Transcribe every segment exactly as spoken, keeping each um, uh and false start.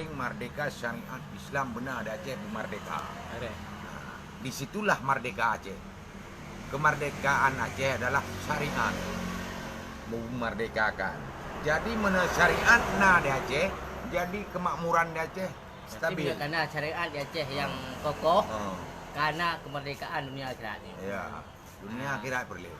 Merdeka syariat Islam beuna di Aceh, merdeka. Ada. Nah, di situlah merdeka Aceh. Kemerdekaan Aceh adalah syariat memerdekakan. Jadi, mana syariat na di Aceh, jadi kemakmuran di Aceh stabil. Karena syariat di Aceh yang kokoh, ha, karena kemerdekaan dunia akhirat ni. Ya, dunia akhirat peureulée.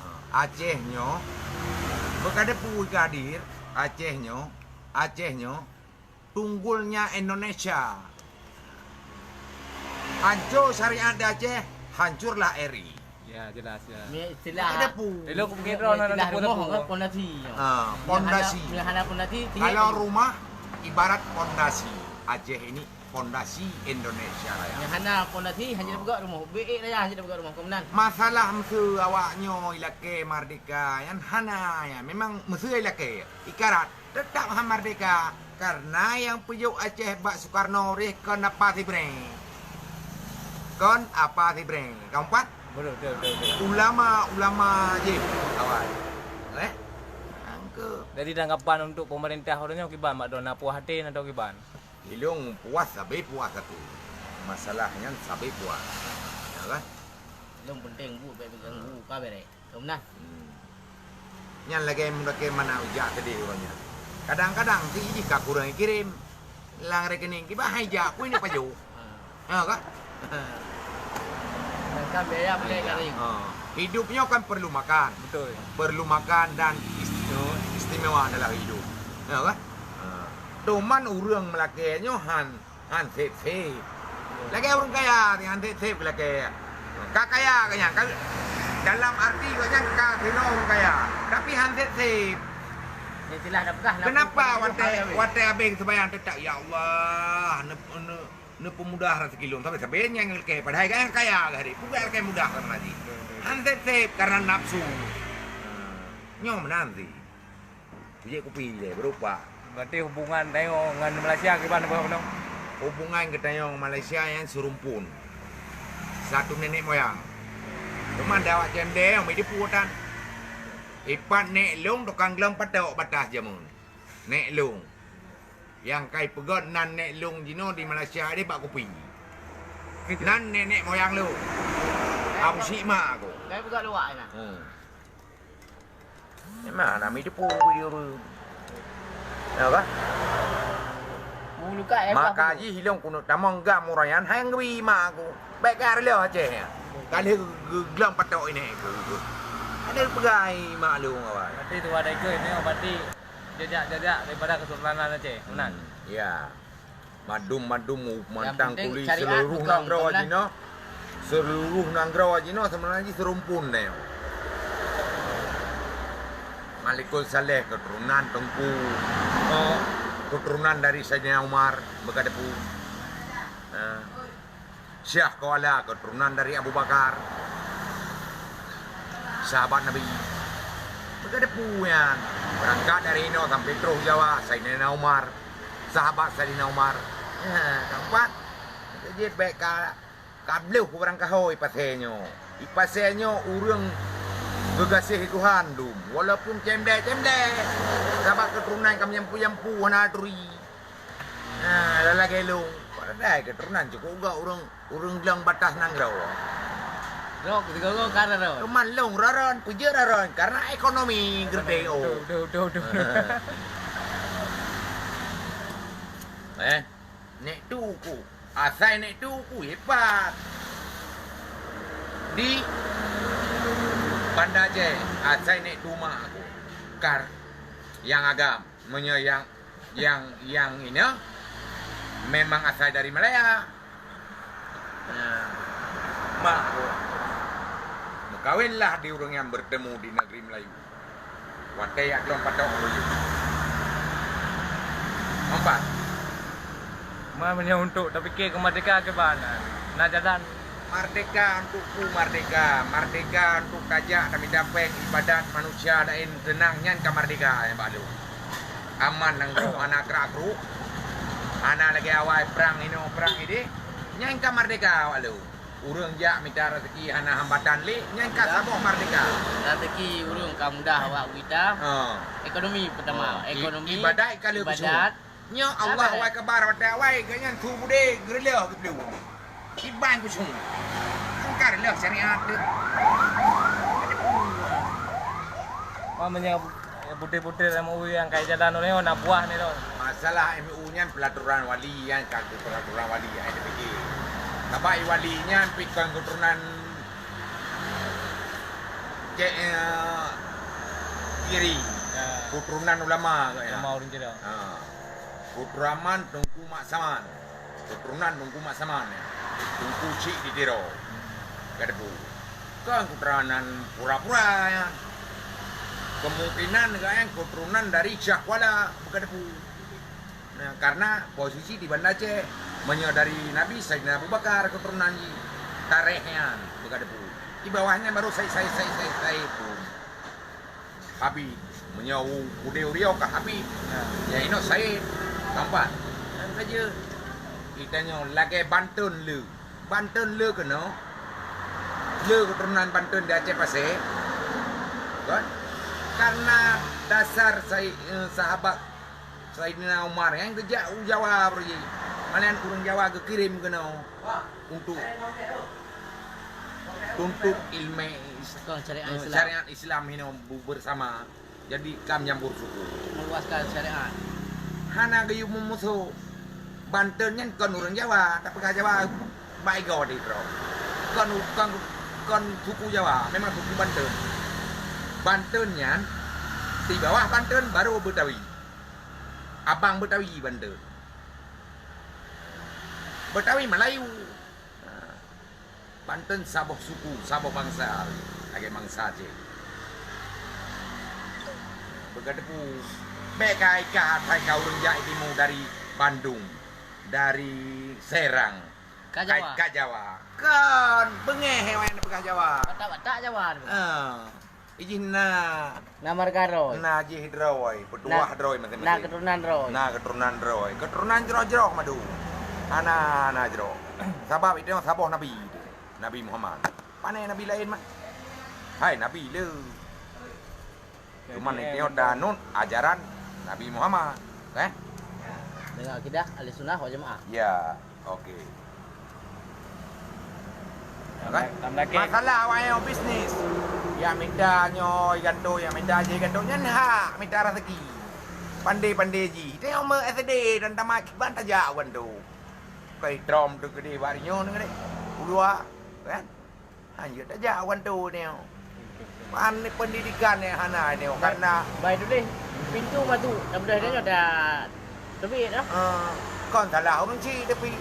Ha, Aceh nyoe, beukadepu ka hadir, Aceh nyoe, Aceh nyoe, tunggulnya Indonesia. Hancur syariat di Aceh, hancurlah R I. Ya, jelas, ya. Ni istilah, ada pu. Elok pukul drone ada istilah pukul rumah, pukul. Kan, pondasi. Ah, pondasi. Yang hana, yang hana pondasi, tinggal. Kalau rumah ibarat pondasi, Aceh ini pondasi Indonesia Raya. Yang hana pondasi, hanya dipeugah rumah. Beek raya hanya dipeugah rumah. Kemudian. Masalah meuseu awaknyoe ilakée merdeka, yang hana, ya. Memang meuseu ilakée. Ikarat. Teutap han merdeka, karena nyang peujok Aceh bak Sukarno rih kon apa sibreng. Kon apa sibreng. Keumpat? Betul, betul, betul, betul. Ulama-ulama jih awai. Eh? Angke. Jadi, tanggapan untuk pemerintah ureueng nyoe kiban, Mak Don, na puas até atau kiban? Ilong puas, sabe puas aku. Masalah nyan sabe puas. Ya kan? Ilong penting bu, baik pegang bu, ka bereh. Ka meunan. Hmm. Nyan lagée meulakée mana ujak keudeh uroe nyan. Kadang-kadang si jih ka kureueng kirém lam rekening, kiban hai jak, kui neuk pajoh. Ha. Ha, kan? Sedangkan biaya boleh, iya, garing. Ha. Hidup nyoe kan perlu makan. Betul. Perlu makan dan ist-, istimewa adalah hidup. Ha, kan? Ha. Cuman ureueng meulakée nyoe han Han sép-sép. Lagée ureueng kaya, han sép-sép lagée. Ka kaya gobnyan, ka, dalam arti gobnyan ka sidroe ureueng kaya, tapi han sép-sép. Istilah dah peugah, kenapa watée, watée habéh seumayang teutap, "Ya Allah, neu-, neu-, neupeumudah rezeki lôn," sabe-sabe nyang lakée, padahai gobnyan kaya geuh, peue gobnyan lakée mudah kan lagi. Han sép-sép karena nafsu. Nyoe meunan sih. Kujak kupi ilée, berupa. Berarti hubungan tanyoe ngon Malaysia kiban, Abah Gunong? Hubungan geutanyoe ngon Malaysia nyan seurumpun. Satu nenek moyang. Cuma awak C M D nyang meuideue putan. Ipat nek lôn tukang glöng patok batas jameun. Nek lôn. Nyang kai peugöt nan nek lôn jinoe di Malaysia deh bak kupi. Nan nenek moyang lôn. Abu Syik ma aku. Kai peugöt luwak inan. Hmm. Memang hana meuideue video tu. Ya kan? Maka jih ilong keuneuk tamong gam uroe nyan, hai ngeubri ma aku. Bèk ka reuloh Aceh nyan. Ka lheueh geu-, geuglom patok inék keu. Ada peugah ma lôn awai. Berarti tu ada ikut ini, berarti jejak-jejak daripada Kesultanan Aceh, meunan? Hmm, ya. Mandum-mandum mantang kuli seluruh nanggroe jinoe, seluruh nanggroe jinoe seubeunajih seurumpun nyoe. Malikul Saleh keturunan Teungku, oh, keturunan dari Saidina Umar, beukadepu. Nah, Syah Kuala keturunan dari Abu Bakar, sahabat Nabi. Beukadepu nyan, beurangkat dari inoe sampai troh Jawa, Saidina Umar. Sahabat Saidina Umar. Ha, keumpat, jeuet bèk ka, ka bloh barangkaho i pasé nyoe. I pasé nyoe ureueng geugaséh Tuhan dum, walaupun cemdèe-cemdèe. Sabab keuturonan ka meujampu-jampu hana turi. Ha, lagèe lôn, padahai keuturonan cukôp gèt ureueng Ureueng glöng batas nanggroe. Droe sigoe-goe ka raron. Teuma lôn raron, peue jeuet raron? Karena ekonomi geude, oh. Betul, betul, betul, betul. Eh, nek tuku. Asai nek tuku hebat. Di Banda Aceh, asai nek tuma aku. Kar yang agam, meunyoe yang Yang, yang ini memang asai dari Malaya. Nah, mak aku. Meukawinlah di ureueng nyang bertemu di negeri Melayu. Watèe jak glöng patok aku jih. Empat. Ma meunyoe untuk tapike keu merdeka keu bana. Na jalan Merdeka untuk ku merdeka, merdeka untuk tajak tamita péng ibadat manusia laén seunang nyan ka merdeka, nyan bak lôn. Aman nanggroe hana krak-kruk, hana lagèe awai prang inoe prang idéh, nyan ka merdeka bak lôn. Ureueng jak mita raseuki hana hambatan lé, nyan ka saboh merdeka. Raseuki ureueng ka mudah bak gurita. Ha. Ekonomi peutama, ha, i-, ekonomi, ibadat ka lheueh ibadat, Nyoe Allah awai kabar watèe awai geuh nyan su beudé geureuloh geuplueng. Iban keu su. Angkar lheueh syariat teuh. Wah, meunyoe putéh-putéh lam U U nyang ka jalan uroe nyoe na buah ni lôn. Masalah M U nyan peulaturan wali nyan ka keu peulaturan wali nyang dipike. Sabab i wali nyan pi kon keuturonan Cek, eh, Kiri. Ya. Keuturonan ulama ke ya? Ulama ureueng Cina. Ha. Keuturonan Teungku Mak Saman. Keuturonan Teungku Mak Saman ya. Teungku Chik di Tiro. Ka debu. Kon keuturonan pura-pura ya. Kemungkinan ka ya keuturonan dari Syah Kuala. Ka debu. Nah, karena posisi di Banda Aceh, meunyoe dari Nabi Saidina Abu Bakar keuturonan jih, tarikh nyan beuka debu. Di bawah nyan baru Said, Said, Said, Said, Said pun. Habib, meunyoe u-, udé ureueng ka Habib, ya. Ya, inoe Said, tampan. Nyan saja. Kita nyoe lagèe Banten le. Banten le keunoe. Le keuturonan Banten di Aceh Pasé. Kan? Karena dasar Said, eh, sahabat Saidina Umar nyang geujak u Jawa baroe jih. Malen ureueng Jawa geukirém keunoe untuk, untuk ilmu is-, Kon syariat eh, Islam. Syariat Islam hino bu-, bersama. Jadi kam nyambur suku. Meluaskan syariat. Hana geuyue meumusoh. Banten nyan kon ureueng Jawa, tapeugah Jawa bak igoe di droe. Kon, kon, kon suku Jawa, memang suku Banten. Banten nyan di bawah Banten baru Betawi. Abang Betawi Banten. Betawi Melayu. Nah, Banten saboh suku, saboh bansa, lagèe bansa Aceh. Beuka teupeu, bèk ka, ka, ka ureueng jak timu dari Bandung, dari Serang. Ka Jawa. Ka Jawa. Kon, beungèh awaknyan peugah Jawa. Batak-Batak Jawa tu. Ah. Ijih na. Na marga droe. Na jih droe, peutuah droe masing-masing. Na keuturonan droe. Na keuturonan droe. Keuturonan jroh-jroh madu. Hana, hana jroh. Sabab itu saboh Nabi. Nabi Muhammad. Pane nabi laén mah? Hai, nabi le. Cuman itu danut ajaran Nabi Muhammad, kan? Dengan akidah Ahlussunnah wal Jamaah. Ya. Oke. Kan? Tam-, tamlakèe. Masalah awaknyan bisnis. Ya mita nyoe ganto, ya mita jih ganto. Nyan hak mita rezeki. Pandai-pandai jih. Tengok me S D dan tamat kiban tajak ganto. Kai trom tu gede bak nyoe ni gede. Ulua, kan? Hanjeuet tajak ganto ni. Pan pendidikan ni hana ni karena bai tu deh. Pintu matu, dah mudah dia dah teubiet dah. Ah, kon salah ureueng chik tapi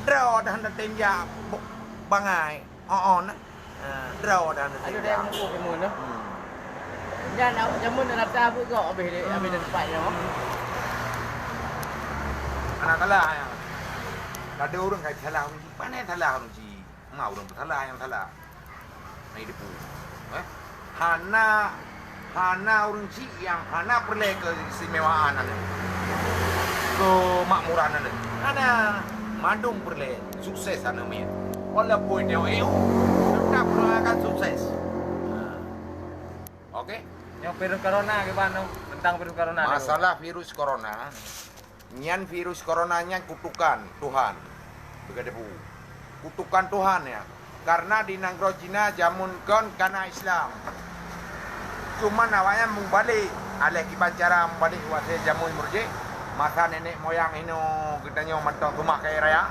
droe dah hana tem jak bu-, bangai. Oh, oh, nah. Ah, droe dah hana tem jak. Ada dah muka semua dah. Hmm. Dan awak jamun dah rata buet gok habis dia, habis dia tempat dia. Hana salah ya. Ada ureueng kai salah ureueng chik. Pane salah ureueng chik. Ma ureueng peusalah nyang salah. Nah, itu pun. Eh? Hana, hana ureueng chik nyang hana peureulèe keuistimewaan aneuk. Keumakmuran aneuk. Hana, mandum peureulèe sukses aneuk miet. Walaupun dia E U, tetap akan sukses. Ha. Oke? Nyoe virus corona kiban tu, tentang virus corona tu. Masalah virus corona, Nyan virus corona nyan kutukan Tuhan. Beugadeubu. Kutukan Tuhan nyan. Karena di nanggroe Cina jameun kon kana Islam. Cuman awaknyan mubalek. Aléh kiban cara mubalek watèe jameun meureujéh, masa nenek moyang inoe geutanyoe mantong seumah kayèe raya.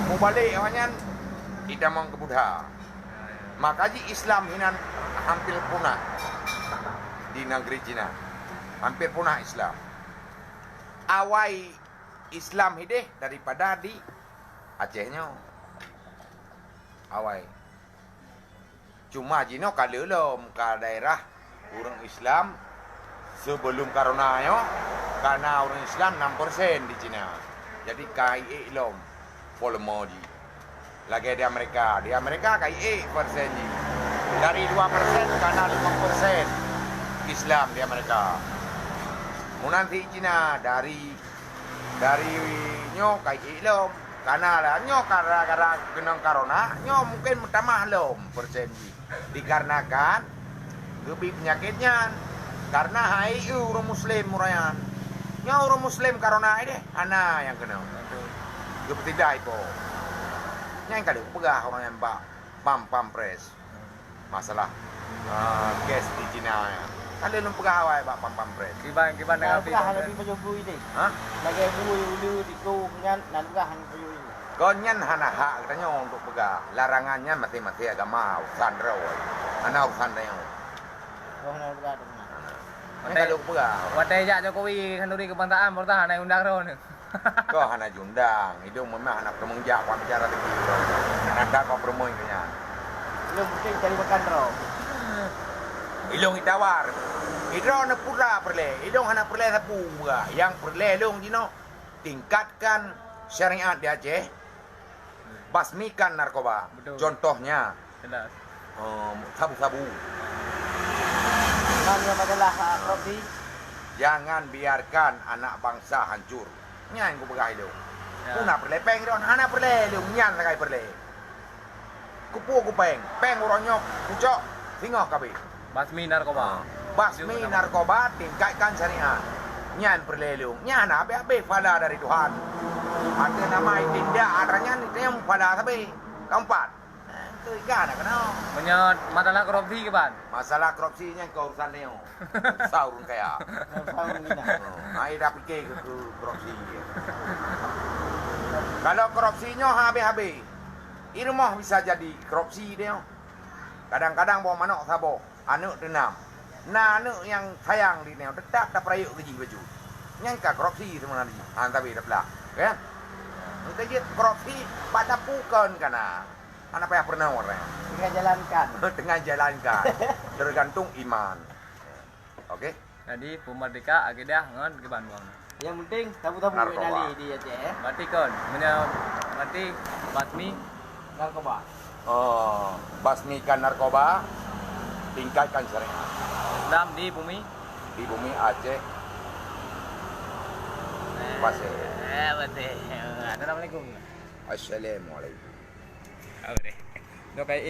Mubalek awaknyan itamong keu Buddha. Maka jih Islam hinan hampir punah di nanggroe Cina. Hampir punah Islam. Awai Islam hideh daripada di Aceh nyoe. Awai. Cuma jinoe ka le lom ka daerah ureueng Islam sebelum corona nyoe, kana ureueng Islam enam persen di Cina. Jadi ka iék lom volume jih. Lagèe di Amerika. Di Amerika ka iék persen jih. Dari dua persen kana lima persen Islam di Amerika. Meunan si Cina dari, dari nyoe ka iék lom. Kana lah nyoe gara-gara keunong corona, nyoe mungkin meutamah lom persen jih. Dikarenakan geubi peunyakét nyan. Karena hai ureueng Muslim ureueng nyan. Nyoe ureuëng Muslim corona deh, hana nyang keunoe. Geupeutidai po. Nyang ka lheueh peugah ureuëng nyang bak pam-pam pres. Masalah, ah, gas di Cina nyan. Ka lheueh lôn peugah awai bak pam-pam pres. Kiban, kiban dengan Nah, peugah pam hana pres. Pi pajoh bui deh. Hah? Lagèe bui ulu di kong nyan, nan peugah hana pajoh bui. Kon nyan hana hak geutanyoe untuk peugah. Larangan nyan maséng-maséng agama, urusan droe. Hana urusan tanyoe. Oh, hana peugah tu. Hana. Nyan ka lheueh peugah. Watèe jak Jokowi khanduri keubangsaan, peurintah hana undang droe. Kau hana jiundang, idong memang hana peurumoh jak, kau bicara lagi. Hana ka kau peurumoh kau nyan. Ilong penting cari makan droe. Ilong itawar. Idroe neupura peureulèe, ilong hana peureulèe sapeue. Yang peureulèe ilong jinoe tingkatkan syariat di Aceh. Basmikan narkoba. Betul. Contohnya, Jelas. Em, sabu-sabu. Nang nyang masalah, ah, korupsi. Jangan biarkan anak bangsa hancur. Nyan kupeugah ilong. Ya. Ku na peureulèe pèng droe, hana peureulèe ilong, nyan sagai peureulèe. Kupeue kupèng, pèng uroe nyoe kucok, singoh kabeh. Basmi narkoba. Ah. Basmi narkoba, tingkatkan syariat. Nyan peureulèe ilong. Nyan hana habéh-habéh pahala dari Tuhan. Ateueh nama itindak atra nyan, itu yang pahala sabe. Keempat. Nah, itu ikan nak kena. Meunyoe masalah korupsi kiban? Masalah korupsi nyan keu urusan nyoe. Urusan ureueng kaya. Urusan ureueng kaya. Oh, nah, ida pikir ke, ke korupsi. Kalau korupsi nyoe habéh-habéh, i rumoh bisa jadi korupsi dia. Kadang-kadang bawa manok saboh, aneuk teunam. Na aneuk nyang sayang di nyoe, tetap tapeurayeuk keu jih bacut. Nyan ka korupsi seubeuna jih. Ha, tapi dah pelah, kan? Mungkin jih korupsi bak tapu kon kana. Hana payah peurunoe ureueng. Tengah jalankan. Tengah jalankan. Tergantung iman. Oke? Jadi, peumerdeka akidah ngon kiban buang. Yang penting, tabu-tabu Narkoba. Nali di Aceh, eh. Berarti kon, meunyoe berarti basmi narkoba. Oh, basmikan narkoba, tingkatkan syariat. Islam di bumi. Di bumi Aceh. Eh, Pasir. Eh, betul. Assalamualaikum. Assalamualaikum. Apa deh? Dok kayak